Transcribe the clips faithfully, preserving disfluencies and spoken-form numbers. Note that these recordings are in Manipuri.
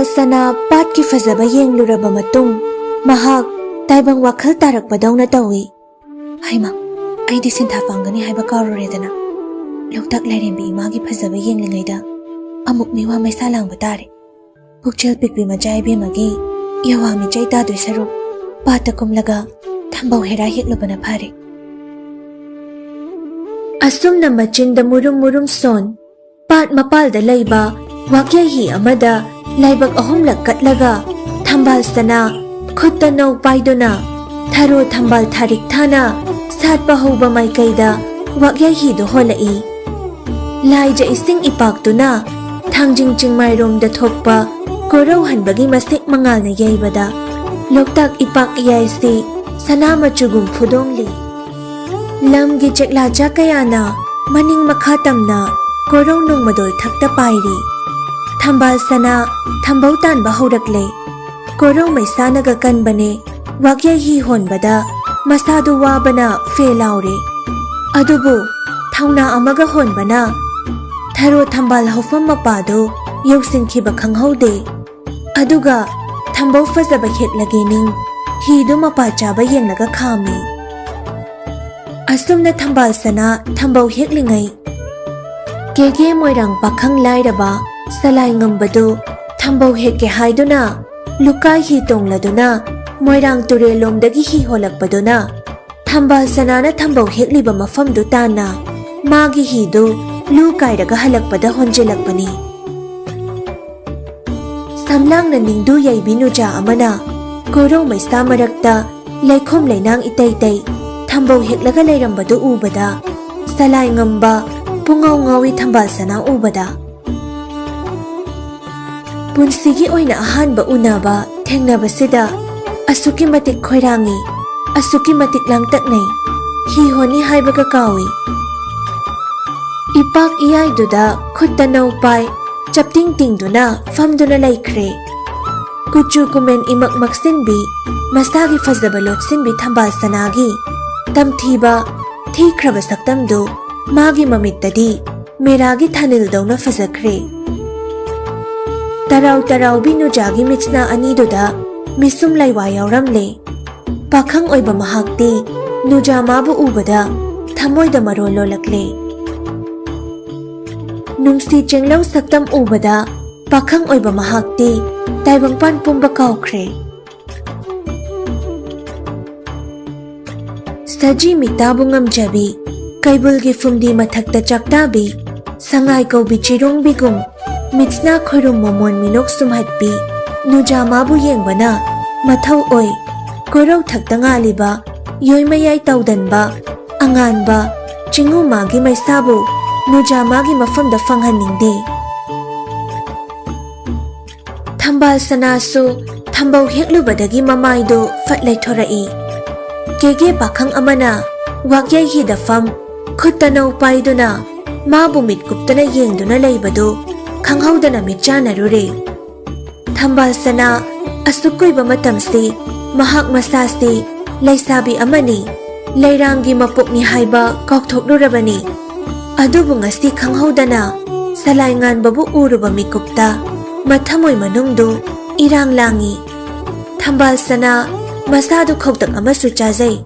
ꯁꯅꯥ ꯄꯥꯠꯀꯤ ꯐꯖꯕ ꯌꯦꯡꯂꯨꯔꯕ ꯃꯇꯨꯡ, ꯃꯍꯥꯛ ꯇꯥꯏꯕꯪ ꯋꯥꯈꯜ ꯇꯥꯔꯛꯄꯗꯧꯅ ꯇꯧꯏ꯫ "ꯍꯩꯃꯥ, ꯑꯩꯗꯤ ꯁꯤꯟꯊꯥ ꯄꯥꯡꯒꯅꯤ ꯍꯥꯏꯕ ꯀꯥꯎꯔꯨꯔꯦꯗꯅ꯫ ꯂꯣꯛꯇꯥꯛ ꯂꯥꯏꯔꯦꯝꯕꯤ ꯏꯃꯥꯒꯤ ꯐꯖꯕ ꯌꯦꯡꯂꯤꯉꯩꯗ ꯑꯃꯨꯛ ꯃꯤꯋꯥ ꯃꯩꯁꯥ ꯂꯥꯡꯕ ꯇꯥꯔꯦ꯫ ꯄꯨꯛꯆꯦꯜ ꯄꯤꯛꯄꯤ ꯃꯆꯥ ꯏꯕꯦꯝꯃꯒꯤ ꯌꯥꯋꯥ ꯃꯤꯆꯩ ꯇꯥꯗꯣꯏ ꯁꯔꯨꯛ ꯄꯥꯠꯇ ꯀꯨꯝꯂꯒ ꯊꯝꯕꯧ ꯍꯦꯔꯥ ꯍꯦꯛꯂꯨꯕꯅ ꯐꯔꯦ"꯫ ꯑꯁꯨꯝꯅ ꯃꯆꯤꯟꯗ ꯃꯨꯔꯨꯝ ꯃꯨꯔꯨꯝ ꯁꯣꯟ, ꯄꯥꯠ ꯃꯄꯥꯜꯗ ꯂꯩꯕ ꯋꯥꯛꯌꯩ ꯍꯤ ꯑꯃꯗ ꯂꯥꯏꯕꯛ ꯑꯍꯨꯝꯂꯛ ꯀꯠꯂꯒ, ꯊꯝꯕꯥꯜ ꯁꯅꯥ ꯈꯨꯠꯇ ꯅꯧ ꯄꯥꯏꯗꯨꯅ ꯊꯔꯣ ꯊꯝꯕꯥꯜ ꯊꯥꯔꯤꯛ ꯊꯥꯅ ꯁꯥꯠꯄ ꯍꯧꯕ ꯃꯥꯏꯀꯩꯗ ꯋꯥꯛꯌꯩ ꯍꯤꯗꯨ ꯍꯣꯜꯂꯛꯏ꯫ ꯂꯥꯏꯖ ꯏꯁꯤꯡ ꯏꯄꯥꯛꯇꯨꯅ ꯊꯥꯡꯖꯤꯡ ꯆꯤꯡꯃꯥꯏꯔꯣꯝꯗ ꯊꯣꯛꯄ ꯀꯣꯔꯧꯍꯟꯕꯒꯤ ꯃꯁꯦꯛ ꯃꯉꯥꯜꯅ ꯌꯩꯕꯗ ꯂꯣꯛꯇꯥꯛ ꯏꯄꯥꯛ ꯏꯌꯥꯏꯁꯤ ꯁꯅꯥ ꯃꯆꯨꯒꯨꯝ ꯐꯨꯗꯣꯡꯂꯤ꯫ ꯂꯝꯒꯤ ꯆꯦꯛꯂꯥꯆꯥ ꯀꯌꯥꯅ ꯃꯅꯤꯡ ꯃꯈꯥ ꯇꯝꯅ ꯀꯣꯔꯧ ꯅꯣꯡꯃꯗꯣꯜ ꯊꯛꯇ ꯄꯥꯏꯔꯤ꯫ ꯊꯝꯕꯥꯜ ꯁꯅꯥ ꯊꯝꯕꯧ ꯇꯥꯟꯕ ꯍꯧꯔꯛꯂꯦ꯫ ꯀꯣꯔꯧ ꯃꯩꯁꯥꯅꯒ ꯀꯟꯕꯅꯦ꯫ ꯋꯥꯛꯌꯩ ꯍꯤ ꯍꯣꯟꯕꯗ ꯃꯁꯥꯗꯨ ꯋꯥꯕꯅ ꯐꯦ ꯂꯥꯎꯔꯦ꯫ ꯑꯗꯨꯕꯨ ꯊꯧꯅꯥ ꯑꯃꯒ ꯍꯣꯟꯕꯅ ꯊꯔꯣ ꯊꯝꯕꯥꯜ ꯍꯧꯐꯝ ꯃꯄꯥꯗꯨ ꯌꯧꯁꯤꯟꯈꯤꯕ ꯈꯪꯍꯧꯗꯦ꯫ ꯑꯗꯨꯒ ꯊꯝꯕꯧ ꯐꯖꯕ ꯍꯦꯛꯂꯒꯦ ꯅꯤꯡ ꯍꯤꯗꯨ ꯃꯄꯥ ꯆꯥꯕ ꯌꯦꯡꯂꯒ ꯈꯥꯝꯃꯤ꯫ ꯑꯁꯨꯝꯅ ꯊꯝꯕꯥꯜ ꯁꯅꯥ ꯊꯝꯕꯧ ꯍꯦꯛꯂꯤꯉꯩ, ꯀꯦꯒꯦ ꯃꯣꯏꯔꯥꯡ ꯄꯥꯈꯪ ꯂꯥꯏꯔꯕ ꯁꯂꯥꯏ ꯉꯝꯕꯗꯨ ꯊꯝꯕꯧ ꯍꯦꯛꯀꯦ ꯍꯥꯏꯗꯨꯅ ꯂꯨꯀꯥꯏ ꯍꯤ ꯇꯣꯡꯂꯗꯨꯅ ꯃꯣꯏꯔꯥꯡ ꯇꯨꯔꯦꯜꯂꯣꯝꯗꯒꯤ ꯍꯤ ꯍꯣꯜꯂꯛꯄꯗꯨꯅ ꯊꯝꯕꯥꯜ ꯁꯅꯥꯅ ꯊꯝꯕꯧ ꯍꯦꯛꯂꯤꯕ ꯃꯐꯝꯗꯨ ꯇꯥꯟꯅ ꯃꯥꯒꯤ ꯍꯤꯗꯨ ꯂꯨ ꯀꯥꯏꯔꯒ ꯍꯜꯂꯛꯄꯗ ꯍꯣꯟꯖꯤꯜꯂꯛꯄꯅꯤ꯫ ꯁꯝꯂꯥꯡꯅ ꯅꯤꯡꯗꯨ ꯌꯩꯕꯤ ꯅꯨꯖꯥ ꯑꯃꯅ ꯀꯣꯔꯧ ꯃꯩꯁꯥ ꯃꯔꯛꯇ ꯂꯩꯈꯣꯝ ꯂꯩꯅꯥꯡ ꯏꯇꯩ ꯇꯩ ꯊꯝꯕꯧ ꯍꯦꯛꯂꯒ ꯂꯩꯔꯝꯕꯗꯨ ꯎꯕꯗ ꯁꯂꯥꯏ ꯉꯝꯕ ꯄꯨꯡꯉꯥꯎ ꯉꯥꯎꯏ ꯊꯝꯕꯥꯜ ꯁꯅꯥ ꯎꯕꯗ꯫ ꯄꯨꯟꯁꯤꯒꯤ ꯑꯣꯏꯅ ꯑꯍꯥꯟꯕ ꯎꯅꯕ ꯊꯦꯡꯅꯕꯁꯤꯗ ꯑꯁꯨꯛꯀꯤ ꯃꯇꯤꯛ ꯈꯣꯏꯔꯥꯡꯏ, ꯑꯁꯨꯛꯀꯤ ꯃꯇꯤꯛ ꯂꯥꯡꯇꯛꯅꯩ, ꯍꯤ ꯍꯣꯟꯅꯤ ꯍꯥꯏꯕꯒ ꯀꯥꯎꯏ꯫ ꯏꯄꯥꯛ ꯏꯌꯥꯏꯗꯨꯗ ꯈꯨꯠꯇ ꯅꯧ ꯄꯥꯏ, ꯆꯞꯇꯤꯡ ꯇꯤꯡꯗꯨꯅ ꯐꯝꯗꯨꯅ ꯂꯩꯈ꯭ꯔꯦ꯫ ꯀꯨꯆꯨ ꯀꯨꯃꯦꯟ ꯏꯃꯛ ꯃꯛꯁꯤꯟꯕꯤ, ꯃꯁꯥꯒꯤ ꯐꯖꯕ ꯂꯣꯠꯁꯤꯟꯕꯤ ꯊꯝꯕꯥꯜ ꯁꯅꯥꯒꯤ ꯇꯝꯊꯤꯕ, ꯊꯤꯈ꯭ꯔꯕ ꯁꯛꯇꯝꯗꯨ ꯃꯥꯒꯤ ꯃꯃꯤꯠꯇꯗꯤ ꯃꯦꯔꯥꯒꯤ ꯊꯥꯅꯤꯜꯗꯧꯅ ꯐꯖꯈ꯭ꯔꯦ꯫ ꯇꯔꯥꯎ ꯇꯔꯥꯎꯕꯤ ꯅꯨꯖꯥꯒꯤ ꯃꯤꯠꯁꯅꯥ ꯑꯅꯤꯗꯨꯗ ꯃꯤꯁꯨꯝ ꯂꯩꯋꯥ ꯌꯥꯎꯔꯝꯂꯦ꯫ ꯄꯥꯈꯪ ꯑꯣꯏꯕ ꯃꯍꯥꯛꯇꯤ ꯅꯨꯖꯥ ꯃꯥꯕꯨ ꯎꯕꯗ ꯊꯃꯣꯏꯗ ꯃꯔꯣꯜ ꯂꯣꯜꯂꯛꯂꯦ꯫ ꯅꯨꯡꯁꯤ ꯆꯦꯡꯂꯧ ꯁꯛꯇꯝ ꯎꯕꯗ ꯄꯥꯈꯪ ꯑꯣꯏꯕ ꯃꯍꯥꯛꯇꯤ ꯇꯥꯏꯕꯪꯄꯥꯟ ꯄꯨꯝꯕ ꯀꯥꯎꯈ꯭ꯔꯦ꯫ ꯁꯖꯤ ꯃꯤꯇꯥꯕꯨ ꯉꯝꯖꯕꯤ, ꯀꯩꯕꯨꯜꯒꯤ ꯐꯨꯝꯗꯤ ꯃꯊꯛꯇ ꯆꯥꯛꯇꯥꯕꯤ, ꯁꯉꯥꯏ ꯀꯧꯕꯤ ꯆꯤꯔꯣꯡꯕꯤꯒꯨꯝ, ꯃꯤꯠꯁꯅꯥ ꯈꯣꯏꯔꯨꯝ ꯃꯣꯃꯣꯟ ꯃꯤꯅꯣꯛ ꯁꯨꯝꯍꯠꯄꯤ, ꯅꯨꯖꯥ ꯃꯥꯕꯨ ꯌꯦꯡꯕꯅ ꯃꯊꯧ ꯑꯣꯏ꯫ ꯀꯣꯔꯧ ꯊꯛꯇ ꯉꯥꯜꯂꯤꯕ, ꯌꯣꯏ ꯃꯌꯥꯏ ꯇꯧꯗꯟꯕ, ꯑꯉꯥꯟꯕ, ꯆꯤꯡꯉꯨ ꯃꯥꯒꯤ ꯃꯩꯁꯥꯕꯨ ꯅꯨꯖꯥ ꯃꯥꯒꯤ ꯃꯐꯝꯗ ꯐꯪꯍꯟꯅꯤꯡꯗꯦ꯫ ꯊꯝꯕꯥꯜ ꯁꯅꯥꯁꯨ ꯊꯝꯕꯧ ꯍꯦꯛꯂꯨꯕꯗꯒꯤ ꯃꯃꯥꯏꯗꯨ ꯐꯠ ꯂꯩꯊꯣꯔꯛꯏ꯫ ꯀꯦꯒꯦ ꯄꯥꯈꯪ ꯑꯃꯅ ꯋꯥꯛꯌꯩ ꯍꯤꯗ ꯐꯝ, ꯈꯨꯠꯇ ꯅꯧ ꯄꯥꯏꯗꯨꯅ ꯃꯥꯕꯨ ꯃꯤꯠ ꯀꯨꯞꯇꯅ ꯌꯦꯡꯗꯨꯅ ꯂꯩꯕꯗꯨ ꯈꯪꯍꯧꯗꯅ ꯃꯤꯠ ꯆꯥꯟꯅꯔꯨꯔꯦ꯫ ꯊꯝꯕꯥꯜ ꯁꯅꯥ ꯑꯁꯨꯛ ꯀꯨꯏꯕ ꯃꯇꯝꯁꯤ ꯃꯍꯥꯛ ꯃꯁꯥꯁꯤ ꯂꯩꯁꯥꯕꯤ ꯑꯃꯅꯤ, ꯂꯩꯔꯥꯡꯒꯤ ꯃꯄꯣꯛꯅꯤ ꯍꯥꯏꯕ ꯀꯥꯎꯊꯣꯛꯂꯨꯔꯕꯅꯤ꯫ ꯑꯗꯨꯕꯨ ꯉꯁꯤ ꯈꯪꯍꯧꯗꯅ ꯁꯂꯥꯏ ꯉꯥꯟꯕꯕꯨ ꯎꯔꯨꯕ ꯃꯤꯀꯨꯞꯇ ꯃꯊꯃꯣꯏ ꯃꯅꯨꯡꯗꯨ ꯏꯔꯥꯡ ꯂꯥꯡꯏ꯫ ꯊꯝꯕꯥꯜ ꯁꯅꯥ ꯃꯁꯥꯗꯨ ꯈꯧꯇꯛ ꯑꯃꯁꯨ ꯆꯥꯖꯩ꯫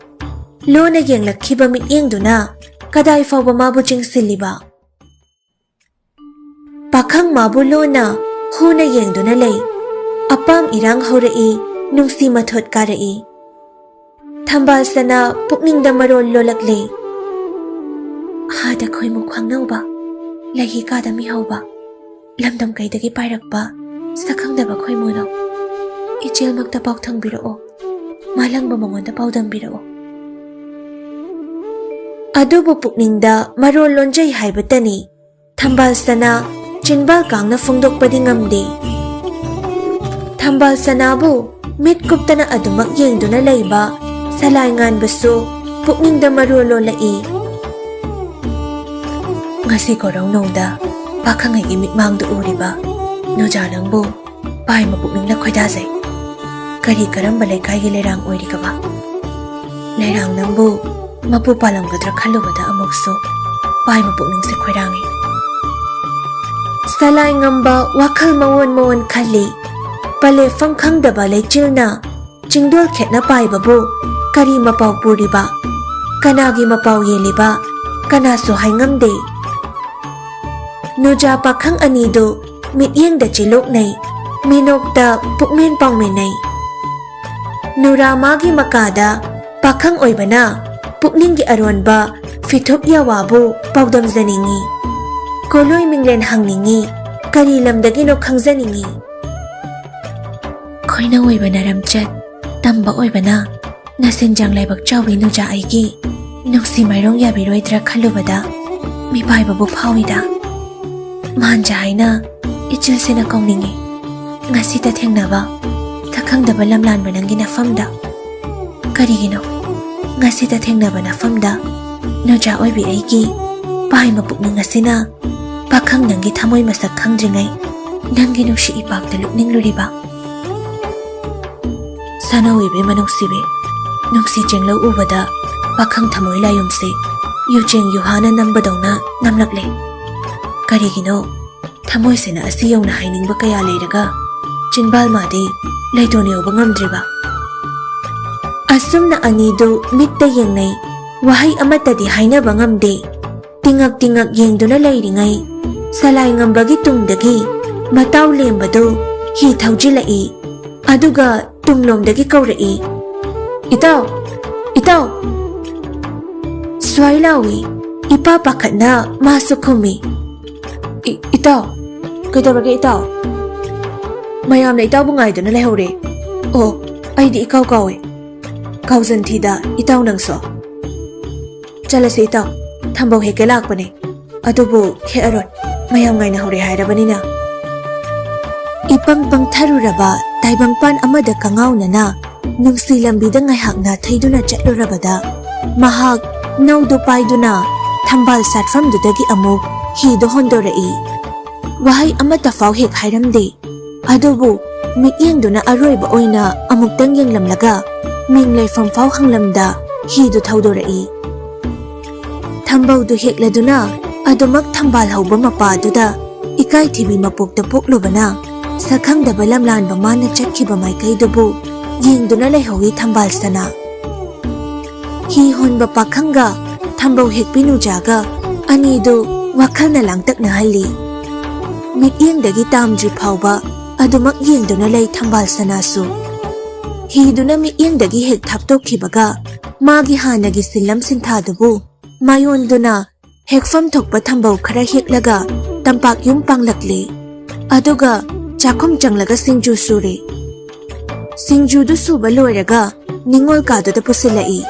ꯂꯣꯟꯅ ꯌꯦꯡꯂꯛꯈꯤꯕ ꯃꯤꯠꯌꯦꯡꯗꯨꯅ ꯀꯗꯥꯏ ꯐꯥꯎꯕ ꯃꯥꯕꯨ ꯆꯤꯡꯁꯤꯜꯂꯤꯕ? ꯄꯥꯈꯪ ꯃꯥꯕꯨ ꯂꯣꯟꯅ ꯍꯨꯅ ꯌꯦꯡꯗꯨꯅ ꯂꯩ꯫ ꯑꯄꯥꯝ ꯏꯔꯥꯡ ꯍꯧꯔꯛꯏ, ꯅꯨꯡꯁꯤ ꯃꯊꯣꯠ ꯀꯥꯔꯛꯏ꯫ ꯊꯝꯕꯥꯜ ꯁꯅꯥ ꯄꯨꯛꯅꯤꯡꯗ ꯃꯔꯣꯜ ꯂꯣꯜꯂꯛꯂꯦ꯫ ꯍꯥꯗ ꯈꯣꯏꯃꯨ ꯈ꯭ꯋꯥꯡꯅꯧꯕ, ꯂꯩꯍꯤ ꯀꯥꯗ ꯃꯤꯍꯧꯕ, ꯂꯝꯗꯝ ꯀꯩꯗꯒꯤ ꯄꯥꯏꯔꯛꯄ ꯁꯛꯈꯪꯗꯕ ꯈꯣꯏꯃꯨꯅꯣ? ꯏꯆꯦꯜꯃꯛꯇ ꯄꯥꯎ ꯊꯪꯕꯤꯔꯛꯑꯣ, ꯃꯥꯂꯪꯕ ꯃꯉꯣꯟꯗ ꯄꯥꯎꯗꯝꯕꯤꯔꯛꯑꯣ꯫ ꯑꯗꯨꯕꯨ ꯄꯨꯛꯅꯤꯡꯗ ꯃꯔꯣꯜ ꯂꯣꯟꯖꯩ ꯍꯥꯏꯕꯇꯅꯤ꯫ ꯊꯝꯕꯥꯜ ꯁꯅꯥ ꯆꯤꯟꯕꯥꯜ ꯀꯥꯡꯅ ꯐꯣꯡꯗꯣꯛꯄꯗꯤ ꯉꯝꯗꯦ꯫ ꯊꯝꯕꯥꯜ ꯁꯅꯥꯕꯨ ꯃꯤꯠ ꯀꯨꯞꯇꯅ ꯑꯗꯨꯃꯛ ꯌꯦꯡꯗꯨꯅ ꯂꯩꯕ ꯁꯂꯥꯏ ꯉꯥꯟꯕꯁꯨ ꯄꯨꯛꯅꯤꯡꯗ ꯃꯔꯣꯜ ꯂꯣꯜꯂꯛꯏ꯫ ꯉꯁꯤ ꯀꯣꯔꯧꯅꯧꯗ ꯄꯥꯈꯪꯉꯩꯒꯤ ꯃꯤꯠꯃꯥꯡꯗ ꯎꯔꯤꯕ ꯅꯨꯖꯥ ꯅꯪꯕꯨ ꯄꯥꯏ ꯃꯄꯨꯛꯅꯤꯡꯅ ꯈꯣꯏꯗꯥꯖꯩ꯫ ꯀꯔꯤ ꯀꯔꯝꯕ ꯂꯩꯀꯥꯏꯒꯤ ꯂꯩꯔꯥꯡ ꯑꯣꯏꯔꯤꯒꯕ? ꯂꯩꯔꯥꯡ ꯅꯪꯕꯨ ꯃꯄꯨ ꯄꯥꯜꯂꯝꯒꯗ꯭ꯔꯥ ꯈꯜꯂꯨꯕꯗ ꯑꯃꯨꯛꯁꯨ ꯄꯥꯏ ꯃꯄꯨꯛꯅꯤꯡꯁꯦ ꯈꯣꯏꯔꯥꯡꯏ꯫ ꯁꯂꯥꯏ ꯉꯝꯕ ꯋꯥꯈꯜ ꯃꯑꯣꯟ ꯃꯑꯣꯟ ꯈꯜꯂꯤ꯫ ꯄꯂꯦꯐꯝ ꯈꯪꯗꯕ ꯂꯩꯆꯤꯜꯅ ꯆꯤꯡꯗꯣꯜ ꯈꯦꯠꯅ ꯄꯥꯏꯕꯕꯨ ꯀꯔꯤ ꯃꯄꯥꯎ ꯄꯨꯔꯤꯕ? ꯀꯅꯥꯒꯤ ꯃꯄꯥꯎ ꯌꯦꯜꯂꯤꯕ? ꯀꯅꯥꯁꯨ ꯍꯥꯏꯉꯝꯗꯦ꯫ ꯅꯨꯖꯥ ꯄꯥꯈꯪ ꯑꯅꯤꯗꯨ ꯃꯤꯠꯌꯦꯡꯗ ꯆꯤꯂꯣꯛꯅꯩ, ꯃꯤꯅꯣꯛꯇ ꯄꯨꯛꯃꯦꯟ ꯄꯥꯎꯃꯤꯟꯅꯩ꯫ ꯅꯨꯔꯥ ꯃꯥꯒꯤ ꯃꯀꯥꯗ ꯄꯥꯈꯪ ꯑꯣꯏꯕꯅ ꯄꯨꯛꯅꯤꯡꯒꯤ ꯑꯔꯣꯟꯕ ꯐꯤꯊꯨꯞ ꯌꯥꯋꯥꯕꯨ ꯄꯥꯎꯗꯝꯖꯅꯤꯡꯏ꯫ ꯀꯣꯂꯣꯏ ꯃꯤꯡꯂꯦꯟ ꯍꯪꯅꯤꯡꯏ, ꯀꯔꯤ ꯂꯝꯗꯒꯤꯅꯣ ꯈꯪꯖꯅꯤꯡꯏ꯫ ꯈꯣꯏꯅ ꯑꯣꯏꯕꯅ ꯔꯝꯆꯠ, ꯇꯝꯕ ꯑꯣꯏꯕꯅ ꯅꯁꯤꯟꯖꯥꯡ ꯂꯥꯏꯕꯛ ꯆꯥꯎꯕꯤ ꯅꯨꯖꯥ ꯑꯩꯒꯤ ꯅꯨꯡꯁꯤ ꯃꯥꯏꯔꯣꯡ ꯌꯥꯕꯤꯔꯣꯏꯗ꯭ꯔꯥ ꯈꯜꯂꯨꯕꯗ ꯃꯤꯄꯥꯏꯕꯕꯨ ꯐꯥꯎꯏꯗ꯫ ꯃꯥꯟꯖ ꯍꯥꯏꯅ ꯏꯆꯤꯜꯁꯤꯅ ꯀꯧꯅꯤꯡꯏ꯫ ꯉꯁꯤꯇ ꯊꯦꯡꯅꯕ ꯁꯛꯈꯪꯗꯕ ꯂꯝꯂꯥꯟꯕ ꯅꯪꯒꯤ ꯅꯐꯝꯗ꯫ ꯀꯔꯤꯒꯤꯅꯣ ꯉꯁꯤꯇ ꯊꯦꯡꯅꯕ ꯅꯐꯝꯗ ꯅꯨꯖꯥ ꯑꯣꯏꯕꯤ ꯑꯩꯒꯤ ꯄꯥꯏꯃ ꯄꯨꯛꯅꯤꯡ ꯑꯁꯤꯅ ꯄꯥꯈꯪ ꯅꯪꯒꯤ ꯊꯃꯣꯏ ꯃꯁꯛ ꯈꯪꯗ꯭ꯔꯤꯉꯩ ꯅꯪꯒꯤ ꯅꯨꯡꯁꯤ ꯏꯄꯥꯛꯇ ꯂꯨꯞꯅꯤꯡꯂꯨꯔꯤꯕ? ꯁꯥꯅꯧ ꯏꯕꯦꯝꯃ ꯅꯨꯡꯁꯤꯕꯤ, ꯅꯨꯡꯁꯤ ꯆꯦꯡꯂꯧ ꯎꯕꯗ ꯄꯥꯈꯪ ꯊꯃꯣꯏ ꯂꯥꯏꯌꯨꯝꯁꯤ ꯌꯨꯆꯦꯡ ꯌꯨꯍꯥꯅ ꯅꯝꯕꯗꯧꯅ ꯅꯝꯂꯛꯂꯦ꯫ ꯀꯔꯤꯒꯤꯅꯣ ꯊꯃꯣꯏꯁꯤꯅ ꯑꯁꯤ ꯌꯧꯅ ꯍꯥꯏꯅꯤꯡꯕ ꯀꯌꯥ ꯂꯩꯔꯒ ꯆꯤꯟꯕꯥꯜ ꯃꯥꯗꯤ ꯂꯩꯇꯣꯟ ꯌꯧꯕ ꯉꯝꯗ꯭ꯔꯤꯕ? ꯑꯁꯨꯝꯅ ꯑꯅꯤꯗꯨ ꯃꯤꯠꯇ ꯌꯦꯡꯅꯩ, ꯋꯥꯍꯩ ꯑꯃꯠꯇꯗꯤ ꯍꯥꯏꯅꯕ ꯉꯝꯗꯦ꯫ ꯇꯤꯉꯛ ꯇꯤꯉꯛ ꯌꯦꯡꯗꯨꯅ ꯂꯩꯔꯤꯉꯩ ꯁꯂꯥꯏ ꯉꯝꯕꯒꯤ ꯇꯨꯡꯗꯒꯤ ꯃꯇꯥꯎ ꯂꯦꯝꯕꯗꯨ ꯍꯤ ꯊꯧꯖꯤꯜꯂꯛꯏ꯫ ꯑꯗꯨꯒ ꯇꯨꯡꯂꯣꯝꯗꯒꯤ ꯀꯧꯔꯛꯏ, "ꯏꯇꯥꯎ! ꯏꯇꯥꯎ!" ꯁ꯭ꯋꯥꯏ ꯂꯥꯎꯏ꯫ ꯏꯄꯥ ꯄꯥꯈꯠꯅ ꯃꯥꯁꯨ ꯈꯨꯝꯃꯤ, "ꯏ-, ꯏꯇꯥꯎ! ꯀꯩꯗꯧꯔꯒꯦ ꯏꯇꯥꯎ? ꯃꯌꯥꯝꯅ ꯏꯇꯥꯎꯕꯨ ꯉꯥꯏꯗꯨꯅ ꯂꯩꯍꯧꯔꯦ꯫ ꯑꯣ, ꯑꯩꯗꯤ ꯏꯀꯥꯎ ꯀꯥꯎꯏ꯫ ꯀꯥꯎꯖꯟ ꯊꯤꯗ ꯏꯇꯥꯎ ꯅꯪꯁꯨ꯫ ꯆꯠꯂꯁꯤ ꯏꯇꯥꯎ, ꯊꯝꯕꯧ ꯍꯦꯛꯀꯦ ꯂꯥꯛꯄꯅꯦ꯫ ꯑꯗꯨꯕꯨ ꯍꯦꯛꯑꯔꯣꯏ, ꯃꯌꯥꯝ ꯉꯥꯏꯅꯍꯧꯔꯦ ꯍꯥꯏꯔꯕꯅꯤꯅ꯫" ꯏꯄꯪ ꯄꯪꯊꯔꯨꯔꯕ ꯇꯥꯏꯕꯪꯄꯥꯟ ꯑꯃꯗ ꯀꯉꯥꯎꯅꯅ ꯅꯨꯡꯁꯤ ꯂꯝꯕꯤꯗ ꯉꯥꯏꯍꯥꯛ ꯅꯥꯊꯩꯗꯨꯅ ꯆꯠꯂꯨꯔꯕꯗ, ꯃꯍꯥꯛ ꯅꯧꯗꯨ ꯄꯥꯏꯗꯨꯅ ꯊꯝꯕꯥꯜ ꯁꯥꯠꯐꯝꯗꯨꯗꯒꯤ ꯑꯃꯨꯛ ꯍꯤꯗꯨ ꯍꯣꯟꯗꯣꯔꯛꯏ꯫ ꯋꯥꯍꯩ ꯑꯃꯠꯇ ꯐꯥꯎ ꯍꯦꯛ ꯍꯥꯏꯔꯝꯗꯦ꯫ ꯑꯗꯨꯕꯨ ꯃꯤꯠꯌꯦꯡꯗꯨꯅ ꯑꯔꯣꯏꯕ ꯑꯣꯏꯅ ꯑꯃꯨꯛꯇꯪ ꯌꯦꯡꯂꯝꯂꯒ ꯃꯤꯡ ꯂꯩꯐꯝ ꯐꯥꯎ ꯍꯪꯂꯝꯗ ꯍꯤꯗꯨ ꯊꯧꯗꯣꯔꯛꯏ꯫ ꯊꯝꯕꯧꯗꯨ ꯍꯦꯛꯂꯗꯨꯅ ꯑꯗꯨꯃꯛ ꯊꯝꯕꯥꯜ ꯍꯧꯕ ꯃꯄꯥꯗꯨꯗ ꯏꯀꯥꯏꯊꯤꯕꯤ ꯃꯄꯣꯛꯇ ꯄꯣꯛꯂꯨꯕꯅ ꯁꯛꯈꯪꯗꯕ ꯂꯝꯂꯥꯟꯕ ꯃꯥꯅ ꯆꯠꯈꯤꯕ ꯃꯥꯏꯀꯩꯗꯨꯕꯨ ꯌꯦꯡꯗꯨꯅ ꯂꯩꯍꯧꯏ ꯊꯝꯕꯥꯜ ꯁꯅꯥ꯫ ꯍꯤ ꯍꯣꯟꯕ ꯄꯥꯈꯪꯒ ꯊꯝꯕꯧ ꯍꯦꯛꯄꯤ ꯅꯨꯖꯥꯒ ꯑꯅꯤꯗꯨ ꯋꯥꯈꯜꯅ ꯂꯥꯡꯇꯛꯅꯍꯜꯂꯤ꯫ ꯃꯤꯠꯌꯦꯡꯗꯒꯤ ꯇꯥꯝꯗ꯭ꯔꯤ ꯐꯥꯎꯕ ꯑꯗꯨꯃꯛ ꯌꯦꯡꯗꯨꯅ ꯂꯩ ꯊꯝꯕꯥꯜ ꯁꯅꯥꯁꯨ꯫ ꯍꯤꯗꯨꯅ ꯃꯤꯠꯌꯦꯡꯗꯒꯤ ꯍꯦꯛ ꯊꯥꯞꯇꯣꯛꯈꯤꯕꯒ ꯃꯥꯒꯤ ꯍꯥꯟꯅꯒꯤ ꯁꯤꯜꯂꯝ ꯁꯤꯟꯊꯥꯗꯨꯕꯨ ꯃꯥꯌꯣꯟꯗꯨꯅ ꯍꯦꯛꯐꯝ ꯊꯣꯛꯄ ꯊꯝꯕꯧ ꯈꯔ ꯍꯦꯛꯂꯒ ꯇꯝꯄꯥꯛ ꯌꯨꯝ ꯄꯥꯡꯂꯛꯂꯦ꯫ ꯑꯗꯨꯒ ꯆꯥꯛꯈꯨꯝ ꯆꯪꯂꯒ ꯁꯤꯡꯖꯨ ꯁꯨꯔꯦ꯫ ꯁꯤꯡꯖꯨꯗꯨ ꯁꯨꯕ ꯂꯣꯏꯔꯒ ꯅꯤꯉꯣꯜ ꯀꯥꯗꯨꯗ ꯄꯨꯁꯤꯜꯂꯛꯏ꯫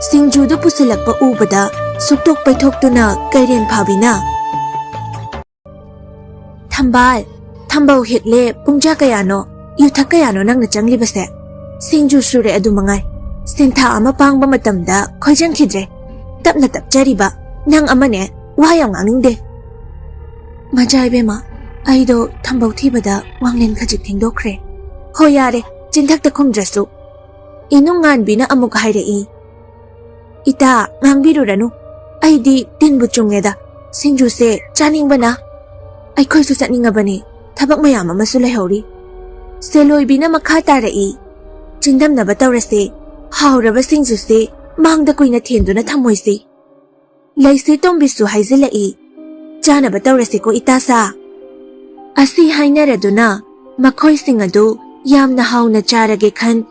ꯁꯤꯡꯖꯨꯗꯨ ꯄꯨꯁꯤꯜꯂꯛꯄ ꯎꯕꯗ ꯁꯨꯛꯇꯣꯛ ꯄꯩꯊꯣꯛꯇꯨꯅ ꯀꯩꯔꯦꯟ ꯐꯥꯕꯤꯅ, "ꯊꯝꯕꯥꯜ, ꯊꯝꯕꯧ ꯍꯦꯛꯂꯦ, ꯄꯨꯡꯖꯥ ꯀꯌꯥꯅꯣ, ꯌꯨꯊꯛ ꯀꯌꯥꯅꯣ ꯅꯪꯅ ꯆꯪꯂꯤꯕꯁꯦ? ꯁꯤꯡꯖꯨ ꯁꯨꯔꯦ ꯑꯗꯨ ꯃꯉꯥꯏ꯫ ꯁꯤꯟꯊꯥ ꯑꯃ ꯄꯥꯡꯕ ꯃꯇꯝꯗ ꯈꯣꯏꯖꯪꯈꯤꯗ꯭ꯔꯦ꯫ ꯇꯞꯅ ꯇꯞꯆꯔꯤꯕ ꯅꯪ ꯑꯃꯅꯦ, ꯋꯥ ꯌꯥꯝ ꯉꯥꯡꯅꯤꯡꯗꯦ꯫" "ꯃꯖꯥ ꯏꯕꯦꯝꯃ, ꯑꯩꯗꯣ ꯊꯝꯕꯧ ꯊꯤꯕꯗ ꯋꯥꯡꯂꯦꯟ ꯈꯖꯤꯛ ꯊꯦꯡꯗꯣꯛꯈ꯭ꯔꯦ꯫" "ꯍꯣ ꯌꯥꯔꯦ, ꯆꯤꯟꯊꯛꯇ ꯈꯨꯝꯗ꯭ꯔꯁꯨ꯫" ꯏꯅꯨꯡꯉꯥꯟꯕꯤꯅ ꯑꯃꯨꯛ ꯍꯥꯏꯔꯛꯏ, "ꯏꯇꯥ, ꯉꯥꯡꯕꯤꯔꯨꯔꯅꯨ꯫ ꯑꯩꯗꯤ ꯇꯤꯟꯕꯨ ꯆꯨꯡꯉꯦꯗ꯫ ꯁꯤꯡꯖꯨꯁꯦ ꯆꯥꯅꯤꯡꯕꯅ꯫ ꯑꯩꯈꯣꯏꯁꯨ ꯆꯠꯅꯤꯡꯉꯕꯅꯤ꯫ ꯊꯕꯛ ꯃꯌꯥꯝ ꯑꯃꯁꯨ ꯂꯩꯍꯧꯔꯤ꯫" ꯁꯦꯂꯣꯏꯕꯤꯅ ꯃꯈꯥ ꯇꯥꯔꯛꯏ, "ꯆꯤꯟꯗꯝꯅꯕ ꯇꯧꯔꯁꯦ꯫ ꯍꯥꯎꯔꯕ ꯁꯤꯡꯖꯨꯁꯦ ꯃꯥꯡꯗ ꯀꯨꯏꯅ ꯊꯦꯟꯗꯨꯅ ꯊꯝꯃꯣꯏꯁꯤ꯫" ꯂꯩꯁꯤ ꯇꯣꯝꯕꯤꯁꯨ ꯍꯥꯏꯖꯤꯜꯂꯛꯏ, "ꯆꯥꯅꯕ ꯇꯧꯔꯁꯤꯀꯣ ꯏꯇꯥꯁꯥ꯫" ꯑꯁꯤ ꯍꯥꯏꯅꯔꯗꯨꯅ ꯃꯈꯣꯏꯁꯤꯡ ꯑꯗꯨ ꯌꯥꯝꯅ ꯍꯥꯎꯅ ꯆꯥꯔꯒꯦ ꯈꯟ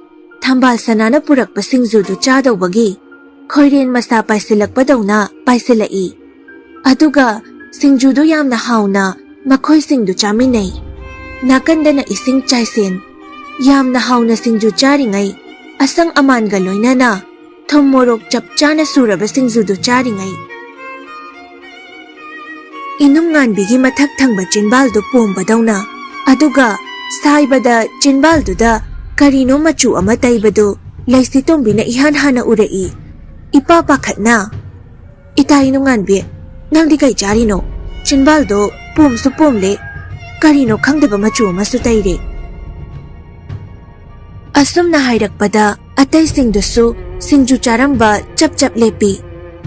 ꯊꯝꯕꯥꯜ ꯁꯅꯥꯅ ꯄꯨꯔꯛꯄ ꯁꯤꯡꯖꯨꯗꯨ ꯆꯥꯗꯧꯕꯒꯤ ꯈꯣꯏꯔꯦꯟ ꯃꯁꯥ ꯄꯥꯏꯁꯤꯜꯂꯛꯄꯗꯧꯅ ꯄꯥꯏꯁꯤꯜꯂꯛꯏ꯫ ꯑꯗꯨꯒ ꯁꯤꯡꯖꯨꯗꯨ ꯌꯥꯝꯅ ꯍꯥꯎꯅ ꯃꯈꯣꯏꯁꯤꯡꯗꯨ ꯆꯥꯃꯤꯟꯅꯩ꯫ ꯅꯥꯀꯟꯗꯅ ꯏꯁꯤꯡ ꯆꯥꯏꯁꯦꯟ꯫ ꯌꯥꯝꯅ ꯍꯥꯎꯅ ꯁꯤꯡꯖꯨ ꯆꯥꯔꯤꯉꯩ ꯑꯁꯪ ꯑꯃꯥꯟꯒ ꯂꯣꯏꯅꯅ ꯊꯨꯝ ꯃꯣꯔꯣꯛ ꯆꯞ ꯆꯥꯅ ꯁꯨꯔꯕ ꯁꯤꯡꯖꯨꯗꯨ ꯆꯥꯔꯤꯉꯩ ꯏꯅꯨꯡꯉꯥꯟꯕꯤꯒꯤ ꯃꯊꯛ ꯊꯪꯕ ꯆꯤꯟꯕꯥꯜꯗꯨ ꯄꯣꯝꯕꯗꯧꯅ, ꯑꯗꯨꯒ ꯁꯥꯏꯕꯗ ꯆꯤꯟꯕꯥꯜꯗꯨꯗ ꯀꯔꯤꯅꯣ ꯃꯆꯨ ꯑꯃ ꯇꯩꯕꯗꯨ ꯂꯩꯁꯤꯇꯣꯝꯕꯤꯅ ꯏꯍꯥꯟ ꯍꯥꯟꯅ ꯎꯔꯛꯏ꯫ ꯏꯄꯥ ꯄꯥꯈꯠꯅ, "ꯏꯇꯥ ꯏꯅꯨꯡꯉꯥꯟꯕꯤ, ꯅꯪꯗꯤ ꯀꯩ ꯆꯥꯔꯤꯅꯣ? ꯆꯤꯟꯕꯥꯜꯗꯣ ꯄꯣꯝꯁꯨ ꯄꯣꯝꯂꯦ, ꯀꯔꯤꯅꯣ ꯈꯪꯗꯕ ꯃꯆꯨ ꯑꯃꯁꯨ ꯇꯩꯔꯦ꯫" ꯑꯁꯨꯝꯅ ꯍꯥꯏꯔꯛꯄꯗ ꯑꯇꯩꯁꯤꯡꯗꯨꯁꯨ ꯁꯤꯡꯖꯨ ꯆꯥꯔꯝꯕ ꯆꯞ ꯆꯞ ꯂꯦꯞꯄꯤ꯫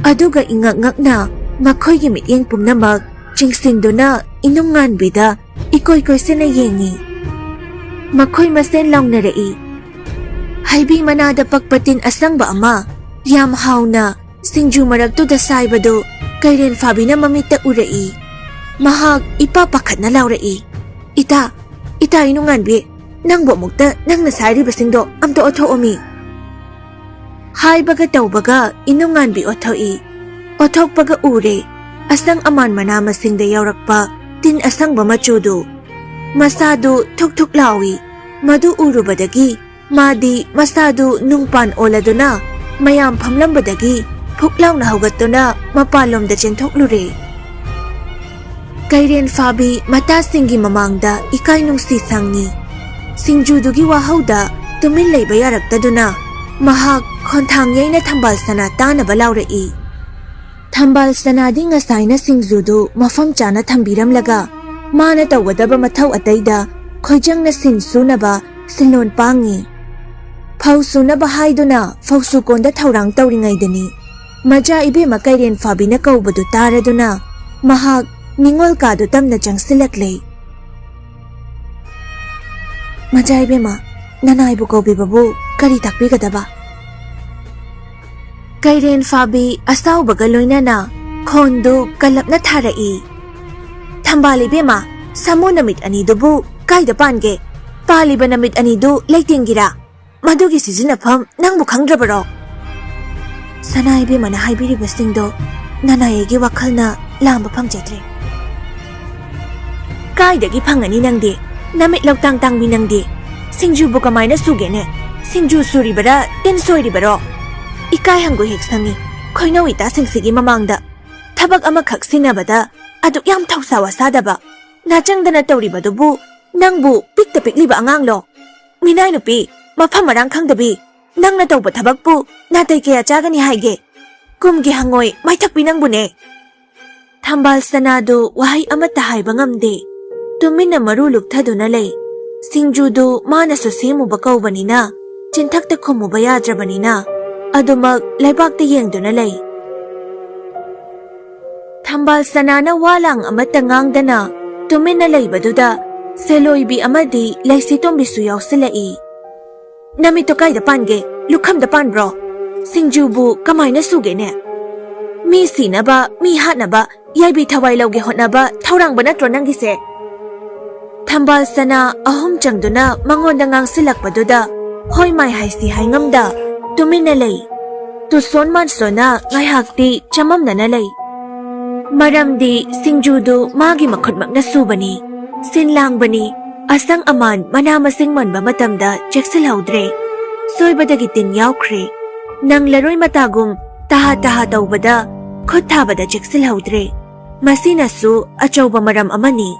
ꯑꯗꯨꯒ ꯏꯉꯛ ꯉꯛꯅ ꯃꯈꯣꯏꯒꯤ ꯃꯤꯠꯌꯦꯡ ꯄꯨꯝꯅꯃꯛ ꯆꯤꯡꯁꯤꯟꯗꯨꯅ ꯏꯅꯨꯡꯉꯥꯟꯕꯤꯗ ꯏꯀꯣꯏ ꯀꯣꯏꯁꯤꯟꯅ ꯌꯦꯡꯉꯤ꯫ ꯃꯈꯣꯏ ꯃꯁꯦꯟ ꯂꯥꯎꯅꯔꯛꯏ꯫ ꯍꯩꯕꯤ ꯃꯅꯥꯗ ꯄꯛꯄ ꯇꯤꯟ ꯑꯁꯪꯕ ꯑꯃ ꯌꯥꯝ ꯍꯥꯎꯅ ꯁꯤꯡꯖꯨ ꯃꯔꯛꯇꯨꯗ ꯁꯥꯏꯕꯗꯨ ꯀꯩꯔꯦꯟ ꯐꯥꯕꯤꯅ ꯃꯃꯤꯠꯇ ꯎꯔꯛꯏ꯫ ꯃꯍꯥꯛ ꯏꯄꯥ ꯄꯥꯈꯠꯅ ꯂꯥꯎꯔꯛꯏ, "ꯏꯇꯥ, ꯏꯇꯥ ꯏꯅꯨꯡꯉꯥꯟꯕꯤ, ꯅꯪꯕꯨ ꯑꯃꯨꯛꯇ ꯅꯪꯅ ꯁꯥꯏꯔꯤꯕꯁꯤꯡꯗꯣ ꯑꯝꯇ ꯑꯣꯠꯊꯣꯛꯑꯣꯃꯤ!" ꯍꯥꯏꯕꯒ ꯇꯧꯕꯒ ꯏꯅꯨꯡꯉꯥꯟꯕꯤ ꯑꯣꯠꯊꯣꯛꯏ꯫ ꯑꯣꯠꯊꯣꯛꯄꯒ ꯎꯔꯦ, ꯑꯁꯪ ꯑꯃꯥꯟ ꯃꯅꯥ ꯃꯁꯤꯡꯗ ꯌꯥꯎꯔꯛꯄ ꯇꯤꯟ ꯑꯁꯪꯕ ꯃꯆꯨꯗꯨ꯫ ꯃꯁꯥꯗꯨ ꯊꯨꯛ ꯊꯨꯛ ꯂꯥꯎꯏ꯫ ꯃꯗꯨ ꯎꯔꯨꯕꯗꯒꯤ ꯃꯥꯗꯤ ꯃꯁꯥꯗꯨ ꯅꯨꯡꯄꯥꯟ ꯑꯣꯜꯂꯗꯨꯅ ꯃꯌꯥꯝ ꯐꯝꯂꯝꯕꯗꯒꯤ ꯐꯨꯛ ꯂꯥꯎꯅ ꯍꯧꯒꯠꯇꯨꯅ ꯃꯄꯥꯟꯂꯣꯝꯗ ꯆꯦꯟꯊꯣꯛꯂꯨꯔꯦ꯫ ꯀꯩꯔꯦꯟ ꯐꯥꯕꯤ ꯃꯇꯥꯁꯤꯡꯒꯤ ꯃꯃꯥꯡꯗ ꯏꯀꯥꯏ ꯅꯨꯡꯁꯤ ꯁꯪꯉꯤ꯫ ꯁꯤꯡꯖꯨꯗꯨꯒꯤ ꯋꯥꯍꯧꯗ ꯇꯨꯃꯤꯟ ꯂꯩꯕ ꯌꯥꯔꯛꯇꯗꯨꯅ ꯃꯍꯥꯛ ꯈꯣꯟꯊꯥꯡ ꯌꯩꯅ ꯊꯝꯕꯥꯜ ꯁꯅꯥ ꯇꯥꯅꯕ ꯂꯥꯎꯔꯛꯏ꯫ ꯊꯝꯕꯥꯜ ꯁꯅꯥꯗꯤ ꯉꯁꯥꯏꯅ ꯁꯤꯡꯖꯨꯗꯨ ꯃꯐꯝ ꯆꯥꯅ ꯊꯝꯕꯤꯔꯝꯂꯒ ꯃꯥꯅ ꯇꯧꯒꯗꯕ ꯃꯊꯧ ꯑꯇꯩꯗ ꯈꯣꯏꯖꯪꯅ ꯁꯤꯟ ꯁꯨꯅꯕ ꯁꯤꯜꯂꯣꯟ ꯄꯥꯡꯉꯤ꯫ ꯐꯧ ꯁꯨꯅꯕ ꯍꯥꯏꯗꯨꯅ ꯐꯧꯁꯨ ꯀꯣꯟꯗ ꯊꯧꯔꯥꯡ ꯇꯧꯔꯤꯉꯩꯗꯅꯤ ꯃꯆꯥ ꯏꯕꯦꯝꯃ ꯀꯩꯔꯦꯟ ꯐꯥꯕꯤꯅ ꯀꯧꯕꯗꯨ ꯇꯥꯔꯗꯨꯅ ꯃꯍꯥꯛ ꯅꯤꯡꯉꯣꯜ ꯀꯥꯗꯨ ꯇꯝꯅ ꯆꯪꯁꯤꯜꯂꯛꯂꯦ꯫ "ꯃꯆꯥ ꯏꯕꯦꯝꯃ, ꯅꯅꯥꯏꯕꯨ ꯀꯧꯕꯤꯕꯕꯨ ꯀꯔꯤ ꯇꯥꯛꯄꯤꯒꯗꯕ?" ꯀꯩꯔꯦꯟ ꯐꯥꯕꯤ ꯑꯁꯥꯎꯕꯒ ꯂꯣꯏꯅꯅ ꯈꯣꯟꯗꯨ ꯀꯜꯂꯞꯅ ꯊꯥꯔꯛꯏ꯫ "ꯊꯝꯕꯥꯜ ꯏꯕꯦꯝꯃ, ꯁꯥꯃꯨ ꯅꯃꯤꯠ ꯑꯅꯤꯗꯨꯕꯨ ꯀꯥꯏꯗ ꯄꯥꯟꯒꯦ? ꯄꯥꯜꯂꯤꯕ ꯅꯃꯤꯠ ꯑꯅꯤꯗꯨ ꯂꯩꯇꯦꯡꯒꯤꯔꯥ? ꯃꯗꯨꯒꯤ ꯁꯤꯖꯤꯟꯅꯐꯝ ꯅꯪꯕꯨ ꯈꯪꯗ꯭ꯔꯕꯔꯣ?" ꯁꯅꯥ ꯏꯕꯦꯝꯃꯅ ꯍꯥꯏꯕꯤꯔꯤꯕꯁꯤꯡꯗꯣ ꯅꯅꯥꯏꯒꯤ ꯋꯥꯈꯜꯅ ꯂꯥꯝꯕ ꯐꯪꯖꯗ꯭ꯔꯦ꯫ "ꯀꯥꯏꯗꯒꯤ ꯐꯪꯒꯅꯤ ꯅꯪꯗꯤ? ꯅꯃꯤꯠ ꯂꯧꯇꯥꯡ ꯇꯥꯡꯕꯤ ꯅꯪꯗꯤ! ꯁꯤꯡꯖꯨꯕꯨ ꯀꯃꯥꯏꯅ ꯁꯨꯒꯦꯅꯦ? ꯁꯤꯡꯖꯨ ꯁꯨꯔꯤꯕꯔꯥ, ꯇꯤꯟ ꯁꯣꯏꯔꯤꯕꯔꯣ? ꯏꯀꯥꯏ ꯍꯪꯒꯣꯏ ꯍꯦꯛ ꯁꯪꯉꯤ, ꯈꯣꯏꯅꯧ ꯏꯇꯥꯁꯤꯡꯁꯤꯒꯤ ꯃꯃꯥꯡꯗ ꯊꯕꯛ ꯑꯃꯈꯛ ꯁꯤꯟꯅꯕꯗ ꯑꯗꯨꯛ ꯌꯥꯝ ꯊꯧꯁꯥ ꯋꯥꯁꯥꯗꯕ꯫ ꯅꯥꯆꯪꯗꯅ ꯇꯧꯔꯤꯕꯗꯨꯕꯨ ꯅꯪꯕꯨ ꯄꯤꯛꯇ ꯄꯤꯛꯂꯤꯕ ꯑꯉꯥꯡꯂꯣ? ꯃꯤꯅꯥꯏ ꯅꯨꯄꯤ, ꯃꯐꯝ ꯃꯔꯥꯡ ꯈꯪꯗꯕꯤ, ꯅꯪꯅ ꯇꯧꯕ ꯊꯕꯛꯄꯨ ꯅꯥꯇꯩ ꯀꯌꯥ ꯆꯥꯒꯅꯤ ꯍꯥꯏꯒꯦ? ꯀꯨꯝꯒꯤ ꯍꯪꯉꯣꯏ ꯃꯥꯏꯊꯛꯄꯤ ꯅꯪꯕꯨꯅꯦ!" ꯊꯝꯕꯥꯜ ꯁꯅꯥꯗꯨ ꯋꯥꯍꯩ ꯑꯃꯠꯇ ꯍꯥꯏꯕ ꯉꯝꯗꯦ꯫ ꯇꯨꯃꯤꯟꯅ ꯃꯔꯨ ꯂꯨꯞꯊꯗꯨꯅ ꯂꯩ꯫ ꯁꯤꯡꯖꯨꯗꯨ ꯃꯥꯅꯁꯨ ꯁꯦꯝꯃꯨꯕ ꯀꯧꯕꯅꯤꯅ, ꯆꯤꯟꯊꯛꯇ ꯈꯨꯝꯃꯨꯕ ꯌꯥꯗ꯭ꯔꯕꯅꯤꯅ, ꯑꯗꯨꯃꯛ ꯂꯩꯕꯥꯛꯇ ꯌꯦꯡꯗꯨꯅ ꯂꯩ꯫ ꯊꯝꯕꯥꯜ ꯁꯅꯥꯅ ꯋꯥ ꯂꯥꯡ ꯑꯃꯠꯇ ꯉꯥꯡꯗꯅ ꯇꯨꯃꯤꯟꯅ ꯂꯩꯕꯗꯨꯗ ꯁꯦꯂꯣꯏꯕꯤ ꯑꯃꯗꯤ ꯂꯩꯁꯤꯇꯣꯝꯕꯤꯁꯨ ꯌꯥꯎꯁꯤꯜꯂꯛꯏ꯫ "ꯅꯃꯤꯠꯇꯣ ꯀꯥꯏꯗ ꯄꯥꯟꯒꯦ? ꯂꯨꯈꯝꯗ ꯄꯥꯟꯕ꯭ꯔꯣ? ꯁꯤꯡꯖꯨꯕꯨ ꯀꯃꯥꯏꯅ ꯁꯨꯒꯦꯅꯦ? ꯃꯤ ꯁꯤꯅꯕ, ꯃꯤ ꯍꯥꯠꯅꯕ, ꯌꯥꯏꯕꯤ ꯊꯋꯥꯏ ꯂꯧꯒꯦ ꯍꯣꯠꯅꯕ ꯊꯧꯔꯥꯡꯕ ꯅꯠꯇ꯭ꯔꯣ ꯅꯪꯒꯤꯁꯦ?" ꯊꯝꯕꯥꯜ ꯁꯅꯥ ꯑꯍꯨꯝ ꯆꯪꯗꯨꯅ ꯃꯉꯣꯟꯗ ꯉꯥꯡꯁꯤꯜꯂꯛꯄꯗꯨꯗ ꯍꯣꯏ ꯃꯥꯏ ꯍꯥꯏꯁꯤ ꯍꯥꯏꯉꯝꯗ ꯇꯨꯃꯤꯟꯅ ꯂꯩ꯫ ꯇꯨꯁꯣꯟ ꯃꯥꯟꯁꯣꯟꯅ ꯉꯥꯏꯍꯥꯛꯇꯤ ꯆꯃꯝꯅꯅ ꯂꯩ꯫ ꯃꯔꯝꯗꯤ ꯁꯤꯡꯖꯨꯗꯨ ꯃꯥꯒꯤ ꯃꯈꯨꯠꯃꯛꯅ ꯁꯨꯕꯅꯤ, ꯁꯤꯟ ꯂꯥꯡꯕꯅꯤ, ꯑꯁꯪ ꯑꯃꯥꯟ ꯃꯅꯥ ꯃꯁꯤꯡ ꯃꯟꯕ ꯃꯇꯝꯗ ꯆꯦꯛꯁꯤꯜꯍꯧꯗ꯭ꯔꯦ, ꯁꯣꯏꯕꯗꯒꯤ ꯇꯤꯟ ꯌꯥꯎꯈ꯭ꯔꯦ꯫ ꯅꯪꯂꯔꯣꯏ ꯃꯇꯥꯒꯨꯝ ꯇꯍꯥ ꯇꯍꯥ ꯇꯧꯕꯗ ꯈꯨꯠ ꯊꯥꯕꯗ ꯆꯦꯛꯁꯤꯜꯍꯧꯗ꯭ꯔꯦ꯫ ꯃꯁꯤꯅꯁꯨ ꯑꯆꯧꯕ ꯃꯔꯝ ꯑꯃꯅꯤ꯫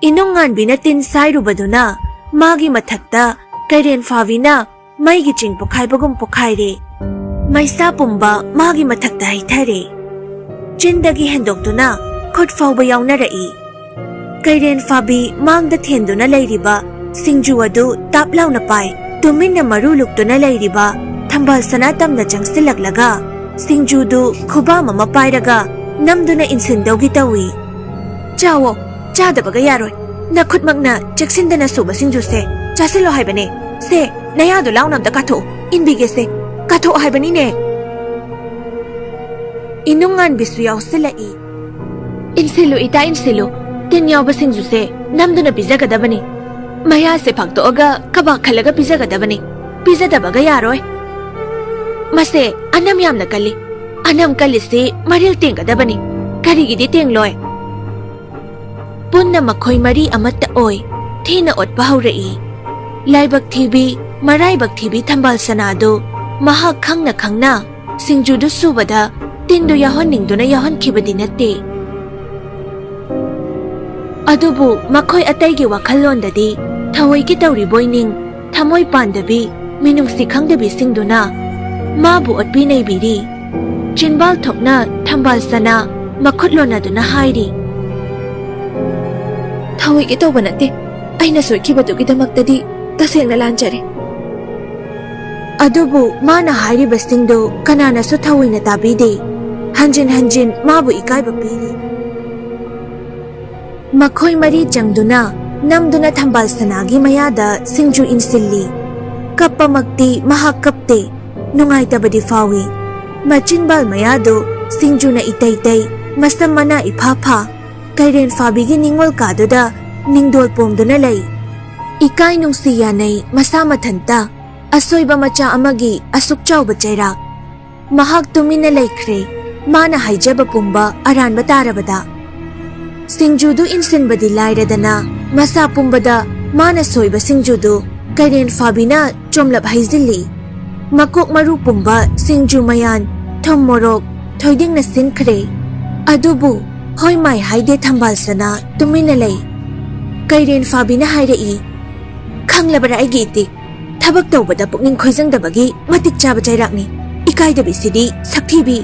ꯏꯅꯨꯡ ꯉꯥꯟꯕꯤꯅ ꯇꯤꯟ ꯁꯥꯏꯔꯨꯕꯗꯨꯅ ꯃꯥꯒꯤ ꯃꯊꯛꯇ ꯀꯩꯔꯦꯟ ꯐꯥꯕꯤꯅ ꯃꯩꯒꯤ ꯆꯤꯡ ꯄꯣꯈꯥꯏꯕꯒꯨꯝ ꯄꯣꯈꯥꯏꯔꯦ꯫ ꯃꯩꯁꯥ ꯄꯨꯝꯕ ꯃꯥꯒꯤ ꯃꯊꯛꯇ ꯍꯩꯊꯔꯦ꯫ ꯆꯤꯟꯗꯒꯤ ꯍꯦꯟꯗꯣꯛꯇꯨꯅ ꯈꯨꯠ ꯐꯥꯎꯕ ꯌꯥꯎꯅꯔꯛꯏ꯫ ꯀꯩꯔꯦꯟ ꯐꯥꯕꯤ ꯃꯥꯡꯗ ꯊꯦꯟꯗꯨꯅ ꯂꯩꯔꯤꯕ ꯁꯤꯡꯖꯨ ꯑꯗꯨ ꯇꯥꯞ ꯂꯥꯎꯅ ꯄꯥꯏ꯫ ꯇꯨꯃꯤꯟꯅ ꯃꯔꯨ ꯂꯨꯛꯇꯨꯅ ꯂꯩꯔꯤꯕ ꯊꯝꯕꯥꯜ ꯁꯅꯥ ꯇꯝꯅ ꯆꯪꯁꯤꯜꯂꯛꯂꯒ ꯁꯤꯡꯖꯨꯗꯨ ꯈꯨꯕꯥꯝ ꯑꯃ ꯄꯥꯏꯔꯒ ꯅꯝꯗꯨꯅ ꯏꯟꯁꯤꯟꯗꯧꯒꯤ ꯇꯧꯏ꯫ "ꯆꯥꯋꯣ, ꯆꯥꯗꯕꯒ ꯌꯥꯔꯣꯏ꯫ ꯅꯈꯨꯠꯃꯛꯅ ꯆꯦꯛꯁꯤꯟꯗꯅ ꯁꯨꯕ ꯁꯤꯡꯖꯨꯁꯦ ꯆꯥꯁꯤꯜꯂꯣ ꯍꯥꯏꯕꯅꯦ꯫ ꯁꯦ, ꯅꯌꯥꯗꯣ ꯂꯥꯎꯅ ꯑꯝꯇ ꯀꯥꯊꯣꯛꯑꯣ꯫ ꯏꯟꯕꯤꯒꯦꯁꯦ꯫ ꯀꯥꯊꯣꯛꯑꯣ ꯍꯥꯏꯕꯅꯤꯅꯦ꯫" ꯏꯅꯨꯡ ꯉꯥꯟꯕꯤꯁꯨ ꯌꯥꯎꯁꯤꯜꯂꯛꯏ꯫ "ꯏꯟꯁꯤꯜꯂꯨ ꯏꯇꯥ, ꯏꯟꯁꯤꯜꯂꯨ꯫ ꯇꯤꯟ ꯌꯥꯎꯕ ꯁꯤꯡꯖꯨꯁꯦ ꯅꯝꯗꯨꯅ ꯄꯤꯖꯒꯗꯕꯅꯤ꯫ ꯃꯌꯥꯁꯦ ꯐꯥꯛꯇꯣꯛꯑꯒ ꯀꯕꯥꯛ ꯈꯜꯂꯒ ꯄꯤꯖꯒꯗꯕꯅꯤ꯫ ꯄꯤꯖꯗꯕꯒ ꯌꯥꯔꯣꯏ꯫ ꯃꯁꯦ ꯑꯅꯝ ꯌꯥꯝꯅ ꯀꯜꯂꯤ꯫ ꯑꯅꯝ ꯀꯜꯂꯤꯁꯤ ꯃꯔꯤꯜ ꯇꯦꯡꯒꯗꯕꯅꯤ꯫ ꯀꯔꯤꯒꯤꯗꯤ ꯇꯦꯡꯂꯣꯏ?" ꯄꯨꯟꯅ ꯃꯈꯣꯏ ꯃꯔꯤ ꯑꯃꯠꯇ ꯑꯣꯏ꯫ ꯊꯤꯅ ꯑꯣꯠꯄ ꯍꯧꯔꯛꯏ꯫ ꯂꯥꯏꯕꯛ ꯊꯤꯕꯤ, ꯃꯔꯥꯏꯕꯛ ꯊꯤꯕꯤ ꯊꯝꯕꯥꯜ ꯁꯅꯥꯗꯨ ꯃꯍꯥꯛ ꯈꯪꯅ ꯈꯪꯅ ꯁꯤꯡꯖꯨꯗꯨ ꯁꯨꯕꯗ ꯇꯤꯟꯗꯨ ꯌꯥꯎꯍꯟꯅꯤꯡꯗꯨꯅ ꯌꯥꯎꯍꯟꯈꯤꯕꯗꯤ ꯅꯠꯇꯦ꯫ ꯑꯗꯨꯕꯨ ꯃꯈꯣꯏ ꯑꯇꯩꯒꯤ ꯋꯥꯈꯜꯂꯣꯟꯗꯗꯤ ꯊꯑꯣꯏꯒꯤ ꯇꯧꯔꯤꯕꯣꯏ ꯅꯤꯡ, ꯊꯃꯣꯏ ꯄꯥꯟꯗꯕꯤ, ꯃꯤꯅꯨꯡꯁꯤ ꯈꯪꯗꯕꯤꯁꯤꯡꯗꯨꯅ ꯃꯥꯕꯨ ꯑꯣꯠꯄꯤ ꯅꯩꯕꯤꯔꯤ꯫ ꯆꯤꯟꯕꯥꯜ ꯊꯣꯛꯅ ꯊꯝꯕꯥꯜ ꯁꯅꯥ ꯃꯈꯨꯠ ꯂꯣꯟꯅꯗꯨꯅ ꯍꯥꯏꯔꯤ, "ꯊꯑꯣꯏꯒꯤ ꯇꯧꯕ ꯅꯠꯇꯦ꯫ ꯑꯩꯅ ꯁꯣꯏꯈꯤꯕꯗꯨꯒꯤꯗꯃꯛꯇꯗꯤ ꯇꯁꯦꯡꯅ ꯂꯥꯟꯖꯔꯦ꯫" ꯑꯗꯨꯕꯨ ꯃꯥꯅ ꯍꯥꯏꯔꯤꯕꯁꯤꯡꯗꯨ ꯀꯅꯥꯅꯁꯨ ꯊꯑꯣꯏꯅ ꯇꯥꯕꯤꯗꯦ꯫ ꯍꯟꯖꯤꯟ ꯍꯟꯖꯤꯟ ꯃꯥꯕꯨ ꯏꯀꯥꯏꯕ ꯄꯤꯔꯤ꯫ ꯃꯈꯣꯏ ꯃꯔꯤ ꯆꯪꯗꯨꯅ ꯅꯝꯗꯨꯅ ꯊꯝꯕꯥꯜ ꯁꯅꯥꯒꯤ ꯃꯌꯥꯗ ꯁꯤꯡꯖꯨ ꯏꯟꯁꯤꯜꯂꯤ꯫ ꯀꯞꯄꯃꯛꯇꯤ ꯃꯍꯥꯛ ꯀꯞꯇꯦ, ꯅꯨꯡꯉꯥꯏꯇꯕꯗꯤ ꯐꯥꯎꯏ꯫ ꯃꯆꯤꯟꯕꯥꯜ ꯃꯌꯥꯗꯨ ꯁꯤꯡꯖꯨꯅ ꯏꯇꯩ ꯇꯩ, ꯃꯁꯝ ꯃꯅꯥ ꯏꯐꯥ ꯐꯥ, ꯀꯩꯔꯦꯟ ꯐꯥꯕꯤꯒꯤ ꯅꯤꯡꯉꯣꯜ ꯀꯥꯗꯨꯗ ꯅꯤꯡꯗꯣꯜ ꯄꯣꯝꯗꯨꯅ ꯂꯩ꯫ ꯏꯀꯥꯏ ꯅꯨꯡꯁꯤ ꯌꯥꯅꯩ ꯃꯁꯥ ꯃꯊꯟꯇ, ꯑꯁꯣꯏꯕ ꯃꯆꯥ ꯑꯃꯒꯤ ꯑꯁꯨꯛ ꯆꯥꯎꯕ ꯆꯩꯔꯥꯛ꯫ ꯃꯍꯥꯛ ꯇꯨꯃꯤꯟꯅ ꯂꯩꯈ꯭ꯔꯦ꯫ ꯃꯥꯅ ꯍꯥꯏꯖꯕ ꯄꯨꯝꯕ ꯑꯔꯥꯟꯕ ꯇꯥꯔꯕꯗ꯫ ꯁꯤꯡꯖꯨꯗꯨ ꯏꯟꯁꯤꯟꯕꯗꯤ ꯂꯥꯏꯔꯗꯅ, ꯃꯁꯥ ꯄꯨꯝꯕꯗ ꯃꯥꯅ ꯁꯣꯏꯕ ꯁꯤꯡꯖꯨꯗꯨ ꯀꯩꯔꯦꯟ ꯐꯥꯕꯤꯅ ꯆꯣꯝꯂꯞ ꯍꯩꯖꯤꯜꯂꯤ꯫ ꯃꯀꯣꯛ ꯃꯔꯨ ꯄꯨꯝꯕ ꯁꯤꯡꯖꯨ ꯃꯌꯥꯟ, ꯊꯨꯝ ꯃꯣꯔꯣꯛ, ꯊꯣꯏꯗꯤꯡꯅ ꯁꯤꯟꯈ꯭ꯔꯦ꯫ ꯑꯗꯨꯕꯨ ꯍꯣꯏ ꯃꯥꯏ ꯍꯥꯏꯗꯦ ꯊꯝꯕꯥꯜ ꯁꯅꯥ ꯇꯨꯃꯤꯟꯅ ꯂꯩ꯫ ꯀꯩꯔꯦꯟ ꯐꯥꯕꯤꯅ ꯍꯥꯏꯔꯛꯏ, "ꯈꯪꯂꯕꯔꯥ ꯑꯩꯒꯤ ꯏꯇꯤꯛ? ꯊꯕꯛ ꯇꯧꯕꯗ ꯄꯨꯛꯅꯤꯡ ꯈꯣꯏꯖꯪꯗꯕꯒꯤ ꯃꯇꯤꯛ ꯆꯥꯕ ꯆꯩꯔꯥꯛꯅꯤ꯫ ꯏꯀꯥꯏꯗꯕꯤꯁꯤꯗꯤ ꯁꯛꯊꯤꯕꯤ!"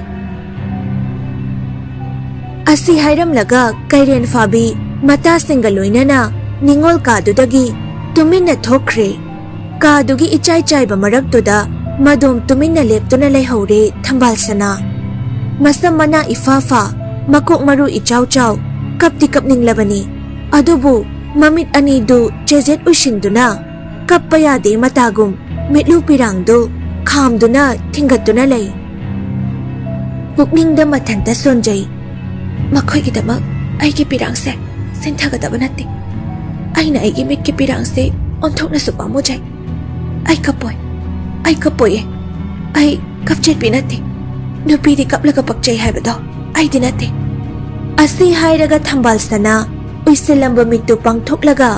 ꯑꯁꯤ ꯍꯥꯏꯔꯝꯂꯒ ꯀꯩꯔꯦꯟ ꯐꯥꯕꯤ ꯃꯇꯥꯁꯤꯡꯒ ꯂꯣꯏꯅꯅ ꯅꯤꯡꯉꯣꯜ ꯀꯥꯗꯨꯗꯒꯤ ꯇꯨꯃꯤꯟꯅ ꯊꯣꯛꯈ꯭ꯔꯦ꯫ ꯀꯥꯗꯨꯒꯤ ꯏꯆꯥꯏ ꯆꯥꯏꯕ ꯃꯔꯛꯇꯨꯗ ꯃꯗꯣꯝ ꯇꯨꯃꯤꯟꯅ ꯂꯦꯞꯇꯨꯅ ꯂꯩꯍꯧꯔꯦ ꯊꯝꯕꯥꯜ ꯁꯅꯥ꯫ ꯃꯁꯝ ꯃꯅꯥ ꯏꯐꯥ ꯐꯥ, ꯃꯀꯣꯛ ꯃꯔꯨ ꯏꯆꯥꯎ ꯆꯥꯎ, ꯀꯞꯇꯤ ꯀꯞꯅꯤꯡꯂꯕꯅꯤ꯫ ꯑꯗꯨꯕꯨ ꯃꯃꯤꯠ ꯑꯅꯤꯗꯨ ꯆꯦꯖꯦꯠ ꯎꯏꯁꯤꯟꯗꯨꯅ ꯀꯞꯄ ꯌꯥꯗꯦ ꯃꯇꯥꯒꯨꯝ ꯃꯤꯠꯂꯨ ꯄꯤꯔꯥꯡꯗꯨ ꯈꯥꯝꯗꯨꯅ ꯊꯤꯡꯒꯠꯇꯨꯅ ꯂꯩ꯫ ꯄꯨꯛꯅꯤꯡꯗ ꯃꯊꯟꯇ ꯁꯣꯟꯖꯩ꯫ "ꯃꯈꯣꯏꯒꯤꯗꯃꯛ ꯑꯩꯒꯤ ꯄꯤꯔꯥꯡꯁꯦ ꯁꯤꯟꯊꯒꯗꯕ ꯅꯠꯇꯦ꯫ ꯑꯩꯅ ꯑꯩꯒꯤ ꯃꯤꯠꯀꯤ ꯄꯤꯔꯥꯡꯁꯦ ꯑꯣꯟꯊꯣꯛꯅꯁꯨ ꯄꯥꯝꯃꯨꯖꯩ꯫ ꯑꯩ ꯀꯞꯄꯣꯏ꯫ ꯑꯩ ꯀꯞꯄꯣꯏꯌꯦ꯫ ꯑꯩ ꯀꯞꯆꯦꯠꯄꯤ ꯅꯠꯇꯦ꯫ ꯅꯨꯄꯤꯗꯤ ꯀꯞꯂꯒ ꯄꯛꯆꯩ ꯍꯥꯏꯕꯗꯣ ꯑꯩꯗꯤ ꯅꯠꯇꯦ꯫" ꯑꯁꯤ ꯍꯥꯏꯔꯒ ꯊꯝꯕꯥꯜ ꯁꯅꯥ ꯎꯏꯁꯤꯜꯂꯝꯕ ꯃꯤꯠꯇꯨ ꯄꯥꯡꯊꯣꯛꯂꯒ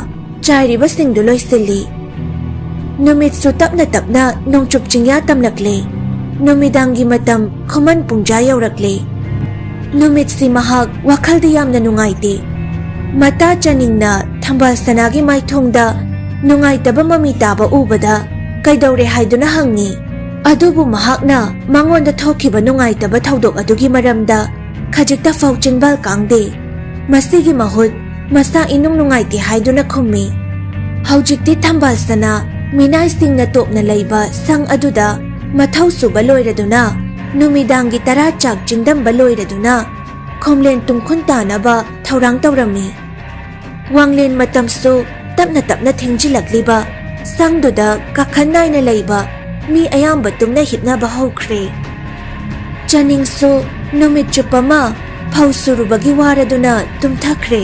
ꯆꯥꯏꯔꯤꯕꯁꯤꯡꯗꯨ ꯂꯣꯏꯁꯤꯜꯂꯤ꯫ ꯅꯨꯃꯤꯠꯁꯨ ꯇꯞꯅ ꯇꯞꯅ ꯅꯣꯡꯆꯨꯞ ꯆꯤꯡꯌꯥ ꯇꯝꯂꯛꯂꯦ꯫ ꯅꯨꯃꯤꯗꯥꯡꯒꯤ ꯃꯇꯝ ꯈꯨꯃꯟ ꯄꯨꯡꯖꯥ ꯌꯧꯔꯛꯂꯦ꯫ ꯅꯨꯃꯤꯠꯁꯤ ꯃꯍꯥꯛ ꯋꯥꯈꯜꯗꯤ ꯌꯥꯝꯅ ꯅꯨꯡꯉꯥꯏꯇꯦ꯫ ꯃꯇꯥ ꯆꯥꯅꯤꯡꯅ ꯊꯝꯕꯥꯜ ꯁꯅꯥꯒꯤ ꯃꯥꯏꯊꯣꯡꯗ ꯅꯨꯡꯉꯥꯏꯇꯕ ꯃꯃꯤ ꯇꯥꯕ ꯎꯕꯗ ꯀꯩꯗꯧꯔꯦ ꯍꯥꯏꯗꯨꯅ ꯍꯪꯉꯤ꯫ ꯑꯗꯨꯕꯨ ꯃꯍꯥꯛꯅ ꯃꯉꯣꯟꯗ ꯊꯣꯛꯈꯤꯕ ꯅꯨꯡꯉꯥꯏꯇꯕ ꯊꯧꯗꯣꯛ ꯑꯗꯨꯒꯤ ꯃꯔꯝꯗ ꯈꯖꯤꯛꯇ ꯐꯥꯎ ꯆꯤꯟꯕꯥꯜ ꯀꯥꯡꯗꯦ꯫ ꯃꯁꯤꯒꯤ ꯃꯍꯨꯠ ꯃꯁꯥ ꯏꯅꯨꯡ ꯅꯨꯡꯉꯥꯏꯇꯦ ꯍꯥꯏꯗꯨꯅ ꯈꯨꯝꯃꯤ꯫ ꯍꯧꯖꯤꯛꯇꯤ ꯊꯝꯕꯥꯜ ꯁꯅꯥ ꯃꯤꯅꯥꯏꯁꯤꯡꯅ ꯇꯣꯞꯅ ꯂꯩꯕ ꯁꯪ ꯑꯗꯨꯗ ꯃꯊꯧ ꯁꯨꯕ ꯂꯣꯏꯔꯗꯨꯅ ꯅꯨꯃꯤꯗꯥꯡꯒꯤ ꯇꯔꯥ ꯆꯥꯛ ꯆꯤꯟꯗꯝꯕ ꯂꯣꯏꯔꯗꯨꯅ ꯈꯣꯝꯂꯦꯟ ꯇꯨꯡꯈꯨꯟ ꯇꯥꯅꯕ ꯊꯧꯔꯥꯡ ꯇꯧꯔꯝꯃꯤ꯫ ꯋꯥꯡꯂꯦꯟ ꯃꯇꯝꯁꯨ ꯇꯞꯅ ꯇꯞꯅ ꯊꯦꯡꯖꯤꯜꯂꯛꯂꯤꯕ ꯁꯪꯗꯨꯗ ꯀꯥꯈꯟ ꯅꯥꯏꯅ ꯂꯩꯕ ꯃꯤ ꯑꯌꯥꯝꯕ ꯇꯨꯝꯅ ꯍꯤꯞꯅꯕ ꯍꯧꯈ꯭ꯔꯦ꯫ ꯆꯅꯤꯡꯁꯨ ꯅꯨꯃꯤꯠ ꯆꯨꯞꯄꯃ ꯐꯧ ꯁꯨꯔꯨꯕꯒꯤ ꯋꯥꯔꯗꯨꯅ ꯇꯨꯝꯊꯈ꯭ꯔꯦ꯫